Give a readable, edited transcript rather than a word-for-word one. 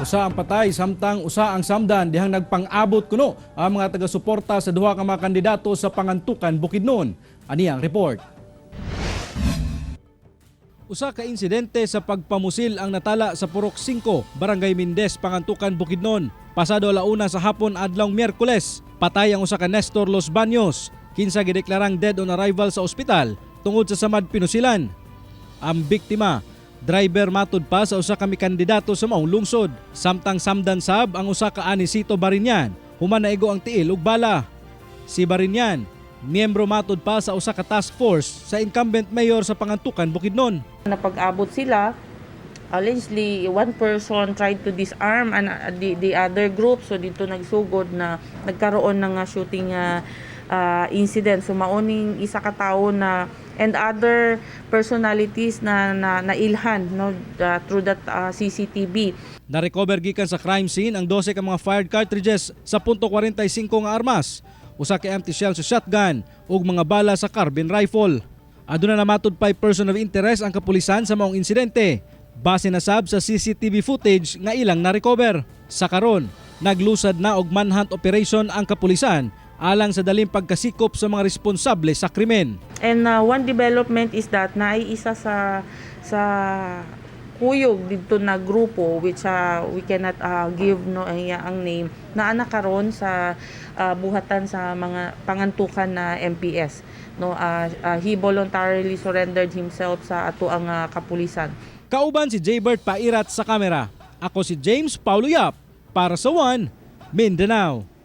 Usa ang patay samtang usa ang samdan dihang nagpang-abot kuno ang mga taga-suporta sa duha ka mga kandidato sa Pangantukan, Bukidnon. Ani ang report. Usa ka insidente sa pagpamusil ang natala sa Purok 5, Barangay Mindez, Pangantukan, Bukidnon. Pasado 1:00 sa hapon adlawng Miyerkules, patay ang usa ka Nestor Los Baños, kinsa gideklarang dead on arrival sa ospital tungod sa samad pinusilan. Ang biktima, driver matud pa sa usa ka kandidato sa maong lungsod. Samtang samdan sab ang usa ka Anisito Barinyan, human naigo ang tiil ug bala. Si Barinyan, miyembro matud pa sa usa ka task force sa incumbent mayor sa Pangantukan, Bukidnon. Napag-abot sila, allegedly one person tried to disarm and the other group, so dito nagsugod na nagkaroon ng shooting incident. So mao ning isa ka tawo na and other personalities na nailhan, no, through that CCTV. Na-recover gikan sa crime scene ang 12 ka mga fired cartridges sa .45 nga armas, usa ka empty shell sa shotgun ug mga bala sa carbine rifle. Aduna na matud pay person of interest ang kapulisan sa maong insidente. Base na sab sa CCTV footage nga ilang na-recover. Sa karon, naglusad na og manhunt operation ang kapulisan alang sa daling pagkasikop sa mga responsable sa krimen. And one development is that naay isa sa kuyog didto na grupo which we cannot give, no, ang iyang name, naa na karon sa buhatan sa mga Pangantukan na MPS, no. He voluntarily surrendered himself sa atoang kapulisan. Kauban si Jaybert Pairat sa kamera. Ako si James Paulo Yap para sa One Mindanao.